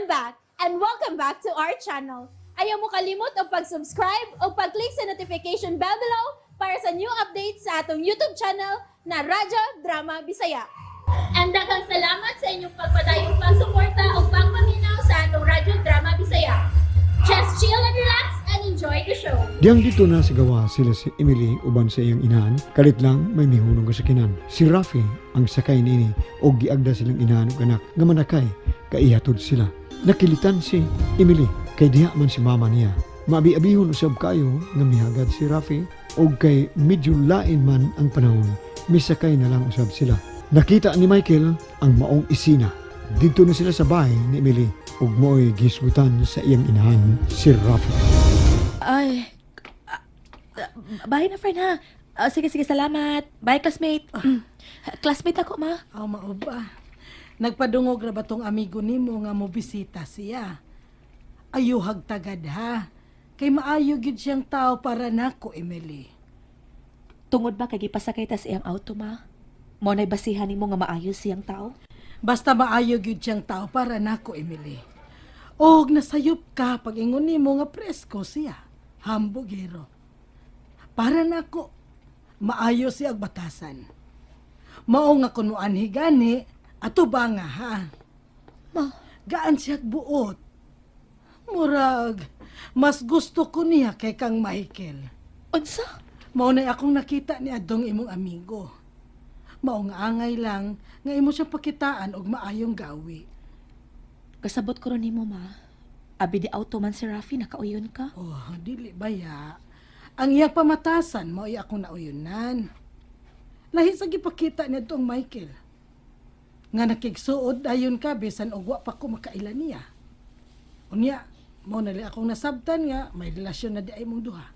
I'm back and welcome back to our channel. Ayaw mo kalimot og pag-subscribe o pag-click sa notification bell below para sa new updates sa atong YouTube channel na Radyo Drama Bisaya. And daghang salamat sa inyong pagpadayong pagsuporta o pagpaminaw sa atong Radyo Drama Bisaya. Just chill and relax and enjoy the show. Diyang dito na sa gawa sila si Emily uban sa iyang inahan, kalit lang may mihunong kasakinan. Si Rafi ang sakay niini og giagda silang inahan ug anak nga manakay kay ihatod sila. Nakilitan si Emily kay diha man si mama niya. Maabi-abihon usab kayo nga mihagad si Rafi og kay medyo lain man ang panahon, misakay na lang usab sila. Nakita ni Michael ang maong isina. Didto na sila sa bahay ni Emily ug mao'y gisgutan sa iyang inahan si Rafi. Ay, bye na, friend, ha. Ah, sige, sige, salamat. Bye, classmate. Classmate ako, ma. Aw, mao ba? Nagpadungog ra ba tong amigo nimo nga mo bisita siya? Ayuhag tagad ha. Kay maayo gyud siyang tao para nako, Emily. Tungod ba kay gipasakay ta sa iyang auto, ma? Mao na'y basihan nimo nga maayo siyang tao? Basta maayo gyud siyang tao para nako, Emily. Og nasayop ka pag ingon nimo nga presko siya. Hambugero. Para nako, maayo siya ag batasan. Mao nga kun moanhi gani, ato ba nga ha? Ma, Gaan siya buot. Murag, mas gusto ko niya kay kang Michael. Unsa? Mao na akong nakita ni adtong imong amigo. Mao nga angay lang nga imo siya pakitaan og maayong gawi. Kasabot ko ron nimo, ma. Abi di auto man si Rafi, nakauyon ka. Oh, dili baya. Ang iyang pamatasan mao akong nauyunan. Lahi sa gipakita ni adtong Michael. Nga nakigsuod dayon ka bisan og wa pa ko makaila niya. Unya, mao na akong nasabtan nga may relasyon na di ay mong duha.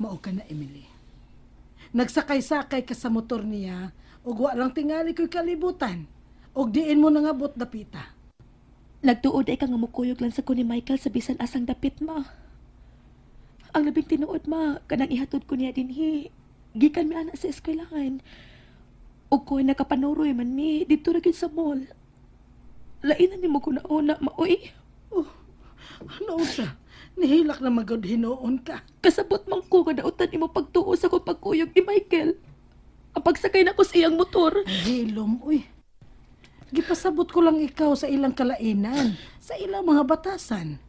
Mao ka na, Emily. Nagsakay-sakay ka sa motor niya ug wa lang tingali ko'y kalibutan. Ug diin mo nangabot dapita. Nagtuod ay ka nga mukuyog lang sa ko ni Michael sa bisan asang dapit, ma. Ang labing tinuod, ma, kanang ihatod ko niya dinhi. Gikan mi ana sa eskwelahan. Ug ko nakapanuroy man mi didto ra gyud sa mall. Lainan nimo ko nauna, maoy. Oh, ano sa? Nihilak na magod hinuon ka. Kasabot man ko nga dautan imo pagtuo sa akong pagkuyog ni Michael. Ang pagsakay nako sa iyang motor. Hilom, uy. Gipasabot ko lang ikaw sa ilang kalainan, sa ilang mga batasan.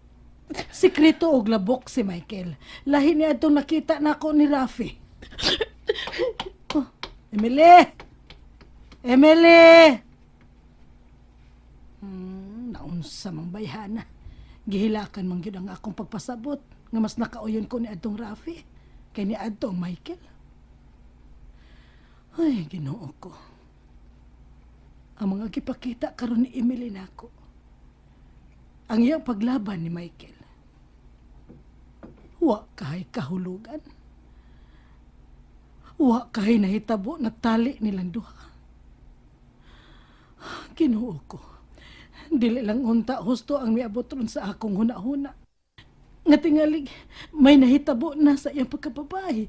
Sikreto og labok si Michael. Lahi ni atong nakita nako ni Rafi. Oh, Emily! Emily! Naunsa mang bayhana. Gihilakan man gyud ang akong pagpasabot nga mas nakauyon ko ni adtong Rafi kay ni adtong Michael. Ay, Ginoo ko. Ang mga gipakita karon ni Emily nako. Ang iyang paglaban ni Michael. Wa kahay kahulugan. Wa kahay nahitabo na tali nilang duha. Ginoo ko. Dili lang unta husto ang miabot ron sa akong huna-huna. Nga tingalig, may nahitabo na sa iyang pagkababae.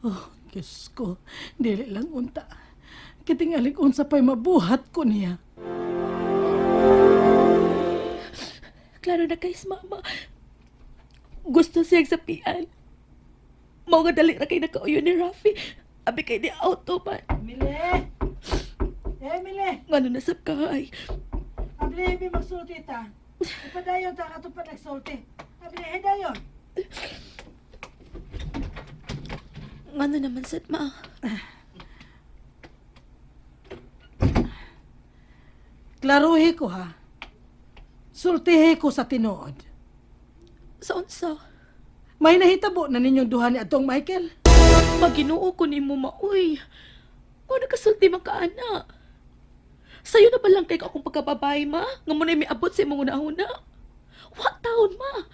Oh, Diyos ko, dili lang unta. Kitingalig unsa pa'y mabuhat ko niya. Klaro na kay mama. Gusto siyang sapian. Mao nga dali ra kay nakauyon ni Rafi. Abi kay di auto man. Emily! Emily! Ngano nasab ka ay. Abli, mi magsulti ta. Ipadayon ta katong pa nagsulti. Abli, hidayon. Ngano naman sad, ma? Klaruhi ko ha. Sultihi ko sa tinuod. Sa unsa? May nahitabo na ninyong duha ni atong Michael. Maginoo ko nimo, maoy. Wa nakasulti man ka ana. Sayo na ba lang kay akong pagkababae, ma? Nga mo na miabot sa imong una-una? Wa taon, ma.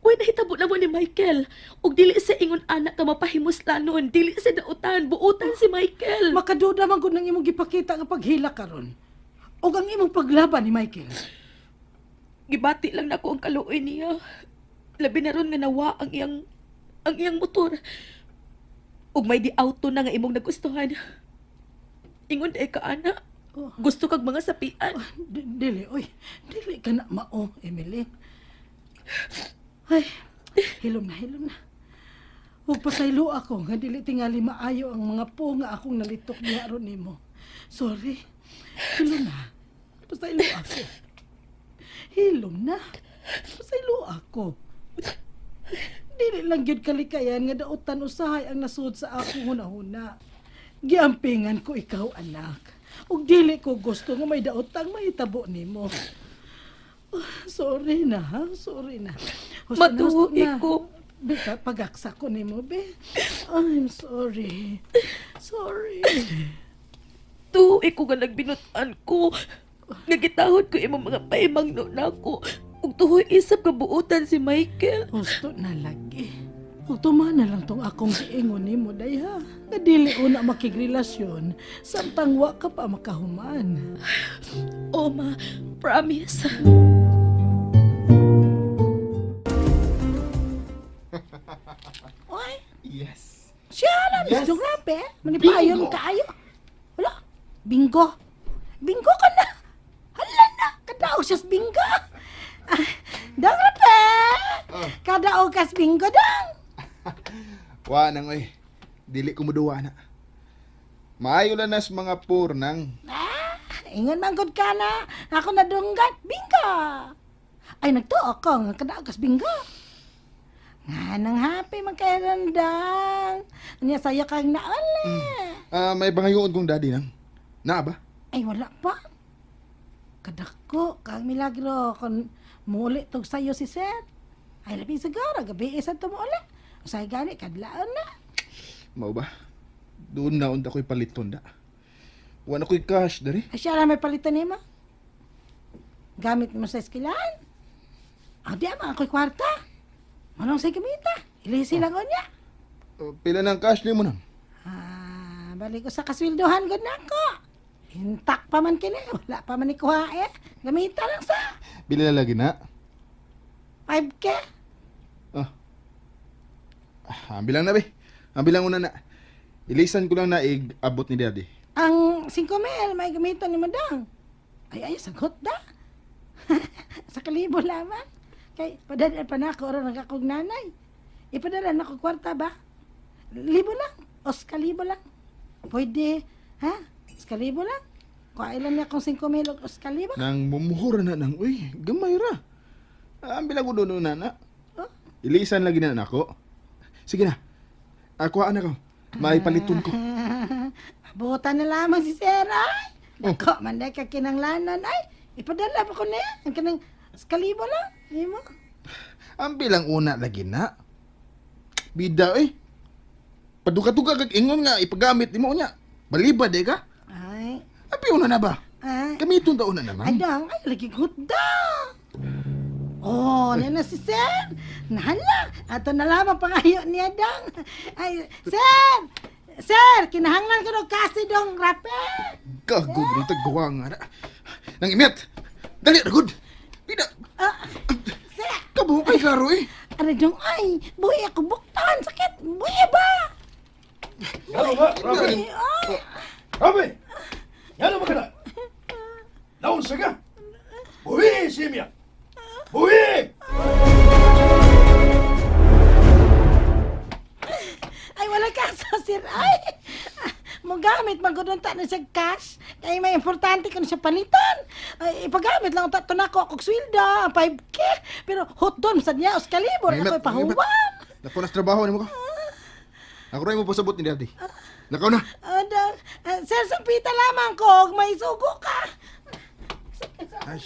Uy, nahitabo na mo ni Michael. Ug dili sa ingon anak ka mapahimuslanon. Dili sa dautan. Buutan si Michael. Makaduda man gud nang imong gipakita nga paghila karon. Ug ang imong paglaban ni Michael. Gibati lang nako ang kaluoy niya. Labi na ron nga nawa ang iyang motor. Ug may di auto na nga imong nagustuhan. Ingon ay ka ana. Gusto kag mga sapian. Dili, oy. Dili ka na mao, Emily. Ay, hilom na, hilom na. Ug pasaylo ako nga dili tingali maayo ang mga po nga akong nalitok diha ron nimo. Sorry. Hilom na. Pasaylo ako. Hilom na. Pasaylo ako. Dili lang gyud kalikayan nga dautan usahay ang nasud sa akong hunahuna. Giampingan ko ikaw, anak. Ug dili ko gusto nga may daotang mahitabo nimo. Oh, sorry na, ha? Sorry na. Husto na, husto Matuo na. ko. Be, pagaksa ko nimo, be. I'm sorry. Sorry. Tuo ko nga nagbinutan ko. Nga gitahod ko imong mga paimangno nako. Ug tuhoy isap ka buotan si Michael. Husto na lagi. Ug tuma na lang tong akong giingon nimo, day ha. Nga dili una makigrelasyon samtang wa ka pa makahuman. Oh ma, promise. Oy, Yes. siya lang, Yes. yes. Grabe. Manipayon Bingo. kaayo. Wala, bingo. Bingo ka na. Hala na, kadaog siyas bingo. Ah, dang rape. Ah. Kadaog kas bingo dang. Wa nang oy. Dili ko muduwa na. Maayo lang nas mga poor nang. Ah, ingon man gud ka na. Ako nadunggan, bingo. Ay, nagtuo ko nga kadaog kas bingo. Nga nang happy man kay randang. Anya sayo kang nauli. Ah, may bangayoon kong daddy nang. Naa ba? Ay, wala pa. Kadako, kang milagro, kung muli tog sayo si Sir. Ay, labi siguro, gabi isa tumuuli. Usay gani, kadlaon na. Mao ba? Doon na unta ko'y paliton da. Wa na ko'y cash dari. Ay, siya lang may palitan nimo. Gamit mo sa eskilan. Ah, di ama, ako'y kwarta. Manong sa gamita. Ilisi lang niya. Pila ng cash nimo nang? Ah, balik ko sa kaswilduhan gud na ako. Intak pa man kini, wala pa man ni kuha eh. Gamita lang sa Pila na lagi na. 5K. Ah. Ah, ang bilang na be. Ang bilang una na. Ilisan ko lang na ig-abot ni daddy. Ang 5 mil, may gamitan ni Madang. Ay, ay, sagot da. Sa kalibo lamang. Kay, padala pa na ako, oras ng akong nanay. Ipadala na ako kwarta ba? Libo lang. Os kalibo lang. Pwede, ha? Os kalibo lang. Kuha ilan niya akong 5 mil og os kalibo. Nang mumuhura na nang, uy, gamay ra. Ah, ang bilang ko doon na na. Oh? Ilisan lagi na nako. Sige na. Ako na ko. May paliton ko. Abutan na lamang si Sir, ay. Oh. Dako, man ka kinanglanan, ay. Ipadala pa ko niya. Ang kanang os kalibo lang. Hindi mo? Ang bilang una lagi na. Bida eh. Paduka-duka kag ingon nga ipagamit nimo nya. Balibad eh ka. Ay, Abi una na ba? ay. Gamiton ta una naman. Adang, ay, lagi gudda. Oh, na na si Sir. Nahala, ato na lamang pangayo niya dang. Ay, Sir! Sir, kinahanglan ko ng kasi dong rape. Gago gud gawa nga na. Nang imit. Dali ra gud. Bida. Ah, sir, Kabuho kay klaro eh. ano dong, ay, buhi ako buktan, sakit, buhi ba? Ngano ba, Rafi? Buhi, ay. Rafi! Ngano ba ka na? Naunsa ka? Buhi, Simya! Buhi! Ay, wala kaso, sir. Ay, mogamit magudunta na siya cash. Kay may importante ko na siya palitan. Ay, ipagamit lang ta na ako akong sweldo, ang 5K. Pero hot doon sa niya, os kalibor, Mangimat, ako ipahuwan. Nako nas trabaho nimo ko. Ako ra mo pasabot ni daddy. Nakaw na. Ada, sir, sampita lamang ko, og may sugo ka. Ay.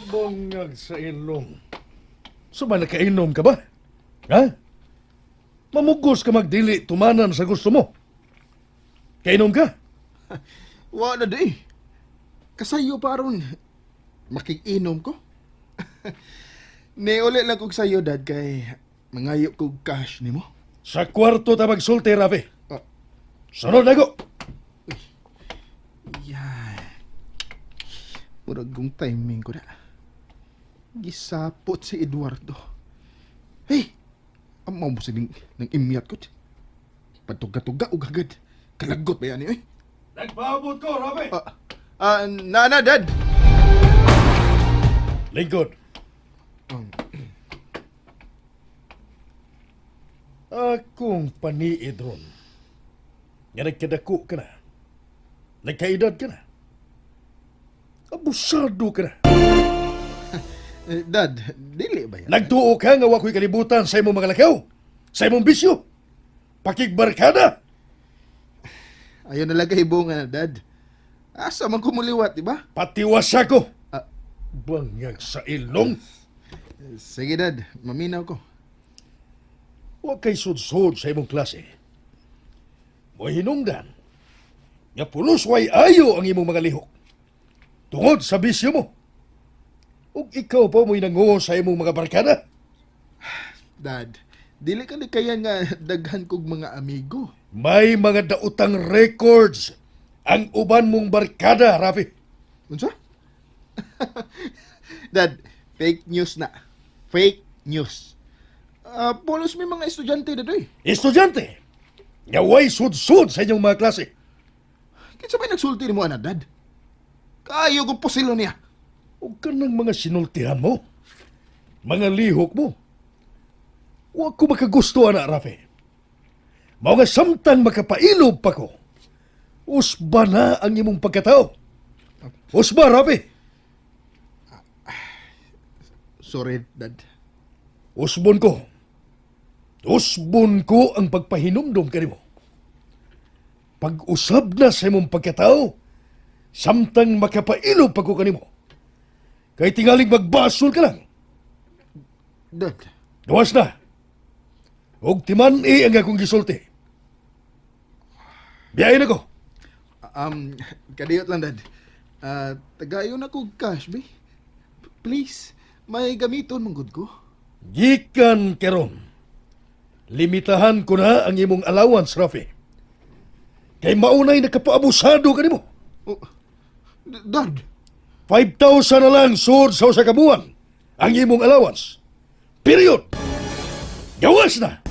Bungag sa ilong. Suma nakainom ka ba? Ha? Mamugos ka magdili tumanan sa gusto mo. Kainom ka? Wa na di. Kasayo pa aron makikinom ko. Niuli lang kog sayo dad kay mangayo kog cash nimo. Sa kwarto ta magsulti, Rafi. Ah. Sunod na ko. Yan. Murag kong timing ko na. Gisapot si Eduardo. Hey! Ang mo siling ng imyat ko. Patuga-tuga og agad. Kalagot ba yan eh? Nagpaabot ko, Rafi. Nana, Dad. Lingkod. Akong paniid ron. Nga nagkadako ka na. Nagkaedad ka na. Abusado ka na. Eh, Dad, dili ba yan? Nagtuo ka nga wa ko'y kalibutan sa imong mga lakaw. Sa imong bisyo. Pakigbarkada. Ayaw na lang kahibungan na, Dad. Asa man kumuliwat, di ba? Patiwas ako. Ah. Bangag sa ilong. Sige, Dad. Maminaw ko. Wa kay sudsod sa imong klase. Mo'y hinungdan. Nga pulos way ayo ang imong mga lihok. Tungod sa bisyo mo. Ug ikaw pa mo'y nanguo sa imong mga barkada. Dad, dili ka likayan nga daghan kog mga amigo. May mga daotang records ang uban mong barkada, Rafi. Unsa? Dad, fake news na. Fake news. Pulos may mga estudyante dad oy. Estudyante, nga way sudsod sa inyong mga klase. Kinsa may nagsulti nimo ana, Dad? Kayo kong pusilo niya. Ug kanang mga sinultihan mo, mga lihok mo. Wa ko makagusto ana, Rafi. Mao nga samtang makapailob pa ko. Usba na ang imong pagkatao. Usba, Rafi. Sorry, Dad. Usbon ko. Usbon ko ang pagpahinumdom kanimo. Pag-usab na sa imong pagkatao, samtang makapailob pa ko kanimo. Kay tingaling magbasol ka lang. Dad. Gawas na. Og timan-i ang akong gisulti. Biyahe na ko. Kadiyot lang, Dad. Tagayon na kog cash, be. Please, may gamiton man gud ko. Gikan karon. Limitahan ko na ang imong allowance, Rafi. Kay maunay nakapaabusado kanimo. Oh, Dad. 5,000 na lang sud sa usa ka buwan ang imong allowance. Period. Gawas na.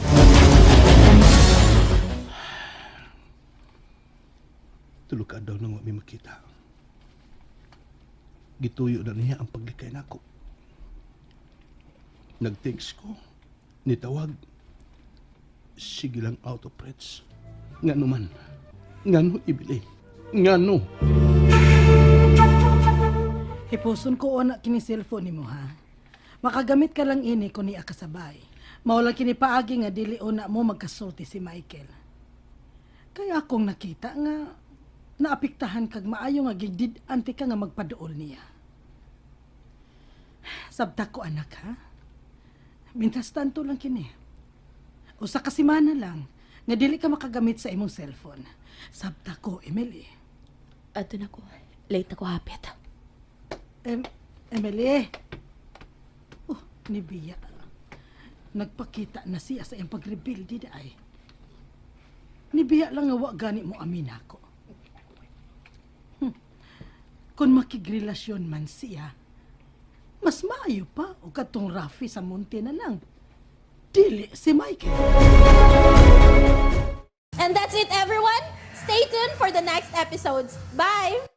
Tulog ka daw nang wa mi makita. Gituyo na niya ang paglikay nako. Nag-text ko, nitawag. Sige lang out of breath. Ngano man, ngano ibili, ngano. Hipuson ko ana kini cellphone nimo ha. Makagamit ka lang ini kun niya kasabay. Mao lang kini paagi nga dili una mo magkasulti si Michael. Kaya akong nakita nga naapektahan kag maayo nga gigdid-ante ka nga magpaduol niya. Sabta ko anak ha. Mintas tanto lang kini. Usa ka semana lang nga dili ka makagamit sa imong cellphone. Sabta ko, Emily. Ato na ko. Late na ko hapit. Emily. Oh, ni Bia. Nagpakita na siya sa iyang pagrebuild di ay. Ni Bia lang nga wa gani mo amin ako. Kung makigrelasyon man siya, mas maayo pa o katong Rafi sa munti na lang. Dili si Michael. And that's it, everyone. Stay tuned for the next episodes. Bye!